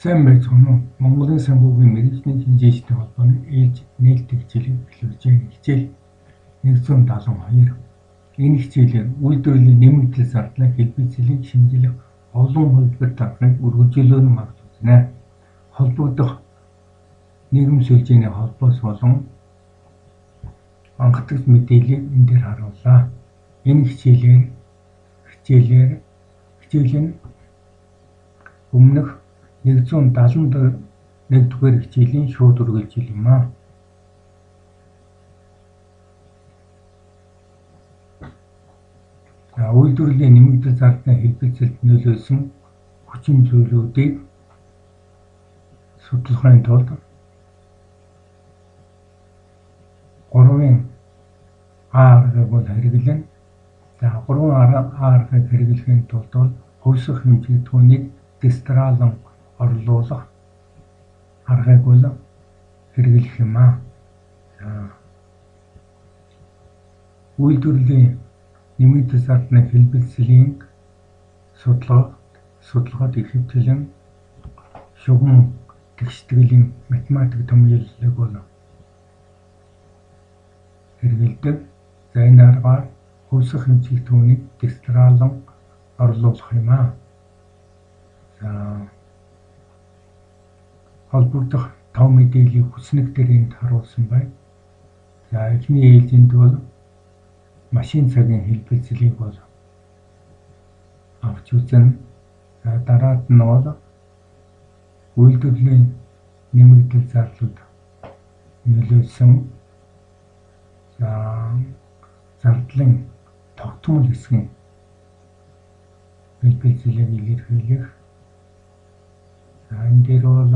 Сайн байцгаана уу? Монголын санхүүгийн мэргэжлийн шинжээчдийн холбооны ээлж нээлттэй хичээлийг эхлүүлж байна. Хичээл 172. Энэ хичээлээр үйлдвэрлэлийн нэмэгдэл зардлын хэлбэлзлийг шинжилэх олон хувилбар даргыг үргэлжлүүлэн авч үзнэ. Холбогдох нийгэм сүлжээний холбоос болон анхдагч мэдээллийг энэ дээр харууллаа. Энэ хичээлээр хичээл нь өмнөх 171 дугаар хичээлийн шууд үргэлжлэл юм аа. За, үйлдвэрлэлийн нэмэгдэл зардлын хэлбэлзэлд нөлөөлсөн хүчин зүйлүүдийг судлахын тулд 3-ын А аргыг бол хэрэглэнэ. За, 3 А аргыг хэрэглэхийн тулд бол хувьсах хэмжигдэхүүнийг дистралан орлуулах аргыг бол хэрэглэх юм аа. За, үйлдвэрлэлийн нэмэгдэл зардлын хэлбэлзлийн судалгаад ихэвчлэн шугам тэгштгэлийн математик томьёоллыг бол хэрэглэдэг. За, энэ аргаар хувьсах хэмжигдэхүүнийг дистралан орлуулах юм аа. За, холбогдох тоо мэдээллийг хүснэг дээр энд харуулсан байна. За, эхний ээлжинд бол машин цагийн хэлбэлзлийг бол авч үзнэ. За, дараад нь бол үйлдвэрлэлийн нэмэгдэл зардлууд нөлөөлсөн за зардлын тогтмол хэсгийн хэлбэлзлийг илэрхийлэх. За, энэ дээр бол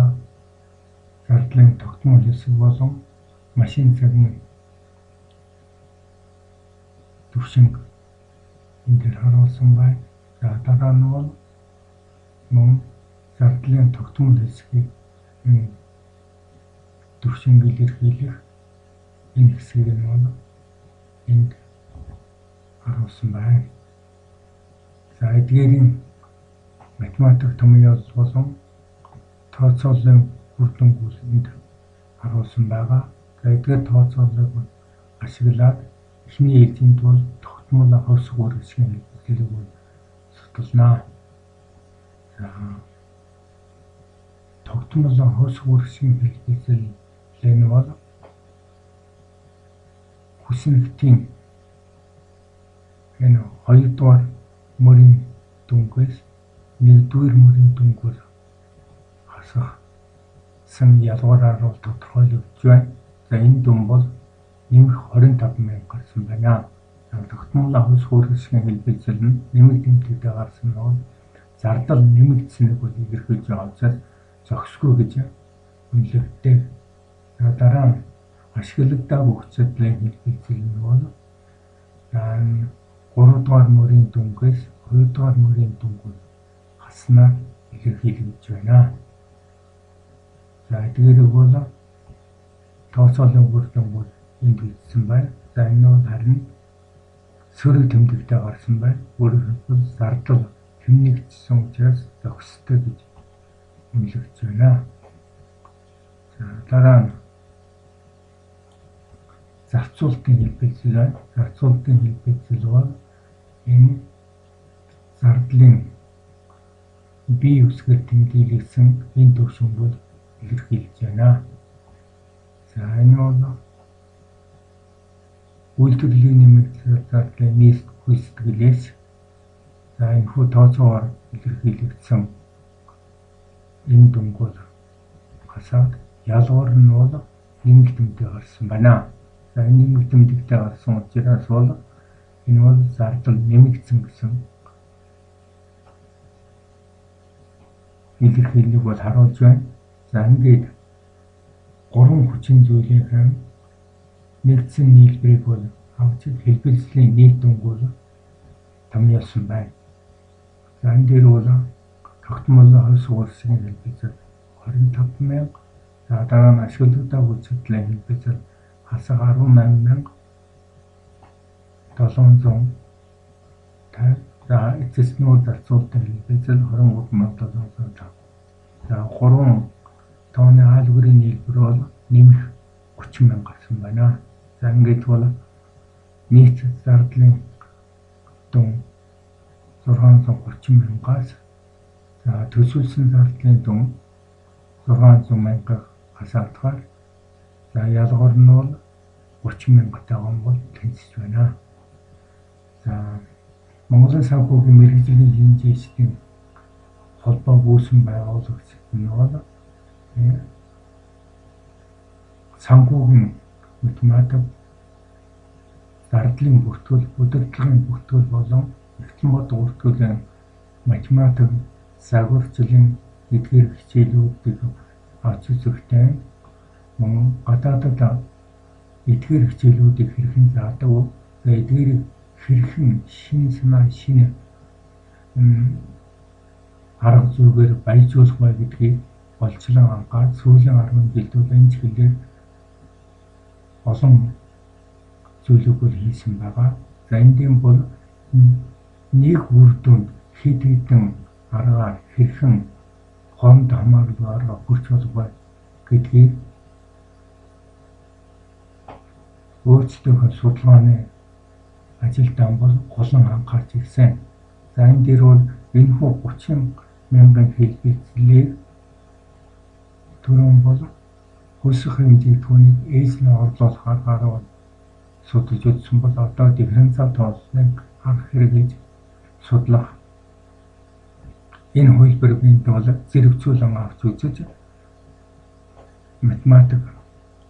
зардлын тогтмол хэсэг болон машин цагийн түвшинг энэ дээр харуулсан байна. За, дараа нь бол мөн зардлын тогтмол хэсгийг түвшинг илэрхийлэх энэ хэсгийг нь бол энд харуулсан байна. За, эдгээрийн математик томьёолол болон тооцооллын үр дүнг энд харуулсан байгаа. За, эдгээр тооцооллыг ашиглаад эхний ээлжинд бол тогтмол хувьсах үр хэсгийн хэлбэлзлийг бол судалнаа. За, тогтмол хувьсах үр хэсгийн хэлбэлзэл нь бол хүснэгтийн энэ 2 дугаар мөрийн дүнгээс 1 дугаар мөрийн дүнгээр хасах ялгуураар бол тодорхойлогдож байна. За, энэ дүн бол нэмэх 25 мянга гарсан байна. За, тогтмол хувьсах үр хэсгийн хэлбэлзэл нь нэмэг тэмдэгтэй гарсан нь бол зардал нэмэгдсэнийг бол илэрхийлж байгаа учраас зохисгүй гэж үнэлэгддэг. За, дараа нь ашиглагдаагүй хүч чадлын хэлбэлзэл нь бол за 3 дугаар мөрийн дүнгээс 2 дугаар мөрийн дүнгээр хаснаар илэрхийлэгдэж байна. За, эдгээрийг бол тооцоолын үр дүн бол энд бичсэн байна. За, энэ бол харин сөрөг тэмдэгтэй гарсан байна. Өөрөөр хэлбэл зардал хэмнэгдсэн учраас зохистой гэж үнэлэгдэж байна. За, дараа нь зарцуулалтын хэлбэлзэл байна. Зарцуулалтын хэлбэлзэл бол энэ зардлын бие үсгээр тэмдэглэгдсэн энэ түвшинг бол илэрхийлж байна. За, энэ бол үйлдвэрлэлийн нэмэгдэл зардлын нийт гүйцэтгэлээс за энэхүү тооцоогоор илэрхийлэгдсэн энэ дүнг бол хасаад ялгуур нь бол нэмэгт тэмдэг гарсан байна. За, энэ нэмэгт тэмдэгтэй гарсан учраас бол энэ бол зардал нэмэгдсэн гэсэн илэрхийллийг бол харуулж байна. За, ингээд гурван хүчин зүйлийнхээ нэгдсэн нийлбэрийг бол авч хэлбэлзлийн нийт дүнг бол томьёолсон байна. За, энэ дээр бол тогтмол хувьсах үр хэсгийн хэлбэлзэл 25 мянга. За, дараа нь ашиглагдаагүй хүч чадлын хэлбэлзэл хасах 18 750. За, эцэс нь зарцуулалтын хэлбэлзэл 23 750. За 3 тооны алгоритмын нийлбэр бол нэмэх 30 мянга гарсан байна. За ингээд бол нийт зардлын дүн 630 мянгаас за төсөөлсөн зардлын дүн 600 мянга хасаадахаар за ялгуур нь бол 30 мянгатайгаа бол тэнцэж байна. За Монголын санхүүгийн мэргэжлийн хэмжээчдийн холбоог үүсгэн байгуулагч нь бол санхүүгийн математик, зардлын бүртгэл, удирдлагын бүртгэл болон эрдэм бод бүртгэлийн математик загварчлалын эдгээр хичээлүүдийг авч үзэхдээ мөн гадаадад эдгээр хичээлүүдийг хэрхэн заадаг вэ? За эдгээрийг хэрхэн шинэ санаа, шинэ арга зүгээр баяжуулах вэ гэдгийг голчлон анхаарч сүүлийн 10 жилд бол энэ чиглэлээр олон зүйлийг бол хийсэн байгаа. За эндийн бол нэг үр дүнд хэд хэдэн аргаар хэрхэн хоорондоо хамааралгүй арга хүрч болох вэ гэдгийг өөрсдийнхөө судалгааны ажилдаа бол голон анхаарч ирсэн. За энэ дээр бол энэхүү 30 мянган хэлбэлзлийг түрүүн бол хөлсөх хэмжээ түүнийг ээжлэн орлуулах аргаар бол судалж үзсэн бол одоо дифференциал тооллын арга хэрэглэж судлах энэ хувилбарыг энд бол зэрэгцүүлэн авч үзэж математик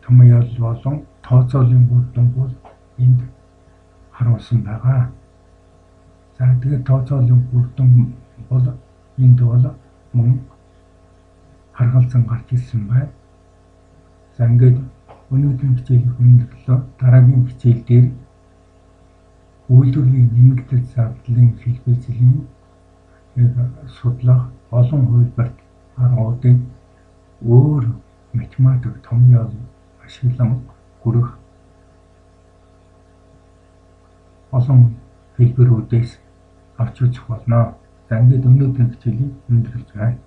томьёол болон тооцоолын үр дүн бол энд харуулсан байгаа. За тэгээд тооцоолын үр дүн бол энд бол мөн харгалзан гарч ирсэн байна. За ингээд өнөөдрийн хичээлийг өндөрлөө. Дараагийн хичээл дээр үйлдвэрлэлийн нэмэгдэл зардлын хэлбэлзлийн судлах олон хувилбарт аргуудыг өөр математик томьёол ашиглан хүрэх олон хэлбэрүүдээс авч үзэх болно. За ингээд өнөөдрийн хичээлийг өндөрлөж байна.